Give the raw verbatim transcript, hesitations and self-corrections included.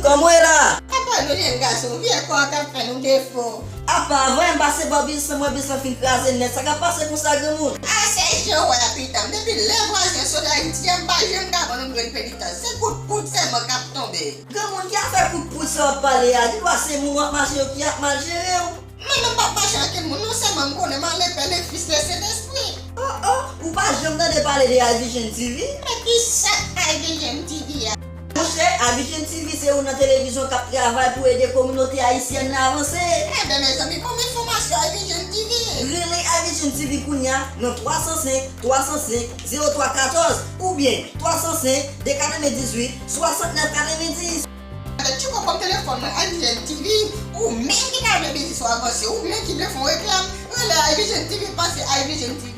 Kòman w ye la? Apa nou jèn gason, vye kò an k ap fè nou defo. Apa, voye m pase bò bis lan, mwen bis lan fin kraze nèt. Sa k ap pase konsa, granmoun? A, se jan w wè a, pitanm. Depi lè vwazen sot Ayiti a, m pa janm ka ban nou grenn penitans. Se kout poud sèlman k ap tonbe. Granmoun, ki afè kout poud sa w ap pale a? Gendwa se moun w ap mache yo ki ap mal jere w. Mwen menm m p ap mache ankenn moun non, sèlman m konnen m ale pè le fis le sentespri. Oh oh, ou pa janm tande pale de iVision TV? Men ki sa k iVision TV a? Monchè, iVision TV se youn nan televizyon k ap travay pou ede kominote ayisyèn nan avanse. Enben mezanmi, ban m enfòmasyon iVision TV. Rele iVision TV kounye a nan twa san senk, twa san senk, zewo twa katòz oubyen twa san senk, de katrevendizuit, swasantnèf katrevendiz. Avèk ti konpòm telefòn nan iVision TV, ou menm ki ta vle biznis ou avanse, ou menm ki vle fè yon reklam, rele iVision TV, pase iVision TV.